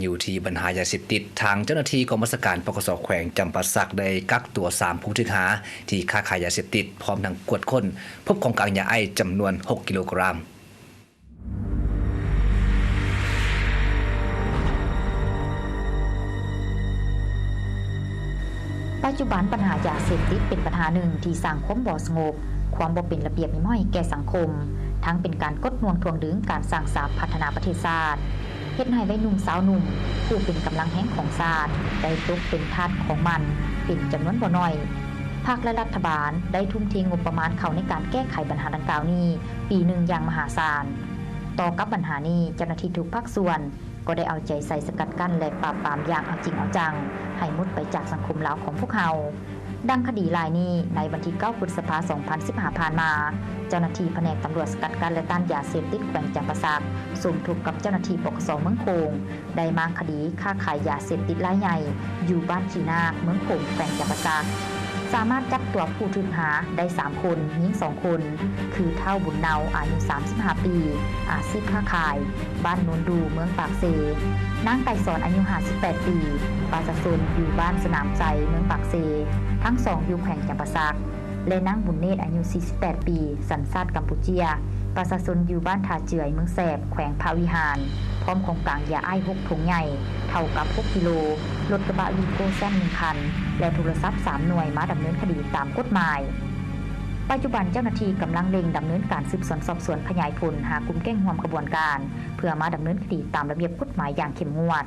ຢູ່ທີ່ບັນຫາຢາເສບຕິດ, ທາງເຈົ້າໜ້າທີ່ກອງບັນຊາການ ປກສ ແຂວງຈຳປາສັກ ໄດ້ກັກຕົວສາມຜູ້ຖືກຫາທີ່ຄ້າຂາຍຢາເສບຕິດ, ພ້ອມທັງກວດຄົ້ນພົບຂອງກາງຢາໄອຊ໌ຈຳນວນຫົກກິໂລກຣາມ. ປັດຈຸບັນ, ບັນຫາຢາເສບຕິດເປັນບັນຫາໜຶ່ງທີ່ສ້າງຄວາມບໍ່ສະຫງົບ, ຄວາມບໍ່ເປັນລະບຽບຮຽບຮ້ອຍແກ່ສັງຄົມ, ທັງເປັນການກົດໜ່ວງຖ່ວງດຶງການສ້າງສາພັດທະນາປະເທດຊາດ, ເຮັດໃຫ້ໄວໜຸ່ມສາວໜຸ່ມຜູ້ເປັນກຳລັງແຮງຂອງຊາດ ໄດ້ຕົກເປັນທາດຂອງມັນເປັນຈຳນວນບໍ່ໜ້ອຍ. ພັກ ແລະ ລັດຖະບານໄດ້ທຸ່ມເທງົບປະມານເຂົ້າໃນການແກ້ໄຂບັນຫາດັ່ງກ່າວນີ້ປີໜຶ່ງຢ່າງມະຫາສານ. ຕໍ່ກັບບັນຫານີ້, ເຈົ້າໜ້າທີ່ທຸກພາກສ່ວນ ກໍໄດ້ເອົາໃຈໃສ່ສະກັດກັ້ນ ແລະ ປາບປາມຢ່າງເອົາຈິງເອົາຈັງ ໃຫ້ໝົດໄປຈາກສັງຄົມລາວຂອງພວກເຮົາ. ດັ່ງຄະດີລາຍນີ້, ໃນວັນທີເກົ້າ ພຶດສະພາ ສອງພັນສິບຫ້າ ຜ່ານມາ, ເຈົ້າໜ້າທີ່ພະແນກຕຳຫຼວດສະກັດກັ້ນ ແລະ ຕ້ານຢາເສບຕິດແຂວງຈຳປາສັກ ສົມທົບກັບເຈົ້າໜ້າທີ່ ປກສ ເມືອງໂຂງ ໄດ້ມ້າງຄະດີຄ້າຂາຍຢາເສບຕິດລາຍໃຫຍ່ ຢູ່ບ້ານຂີ້ນາກ ເມືອງໂຂງ ແຂວງຈຳປາສັກ, ສາມາດຈັບຕົວຜູ້ຖືກຫາໄດ້ສາມຄົນ, ຍິງສອງຄົນ ຄື ທ້າວ ບຸນເນົາ ອາຍຸສາມສິບຫ້າປີ ອາຊີບຄ້າຂາຍ ບ້ານໂນນດູ ເມືອງປາກເຊ, ນາງ ໄກສອນ ອາຍຸຫ້າສິບແປດປີ ປະຊາຊົນຢູ່ບ້ານສະໜາມໄຊ ເມືອງປາກເຊ, ທັງສອງຢູ່ແຂວງຈຳປາສັກ ແລະ ນາງ ບຸນເນດ ອາຍຸສີ່ສິບແປດປີ ສັນຊາດກຳປູເຈຍ, ປະຊາຊົນຢູ່ບ້ານທ່າເຈືອຍ ເມືອງແສບ ແຂວງພະວິຫານ, ພ້ອມຂອງກາງຢາໄອຊ໌ຫົກຖົງໃຫຍ່ ເທົ່າກັບຫົກກິໂລ, ລົດກະບະວີໂກ້ແຊມໜຶ່ງຄັນ ແລະ ໂທລະສັບສາມໜ່ວຍ ມາດຳເນີນຄະດີຕາມກົດໝາຍ. ປັດຈຸບັນເຈົ້າໜ້າທີ່ກຳລັງເລັ່ງດຳເນີນການສືບສວນສອບສວນຂະຫຍາຍຜົນຫາກຸ່ມແກ້ງຮ່ວມຂະບວນການ ເພື່ອມາດຳເນີນຄະດີຕາມລະບຽບກົດໝາຍຢ່າງເຂັ້ມງວດ.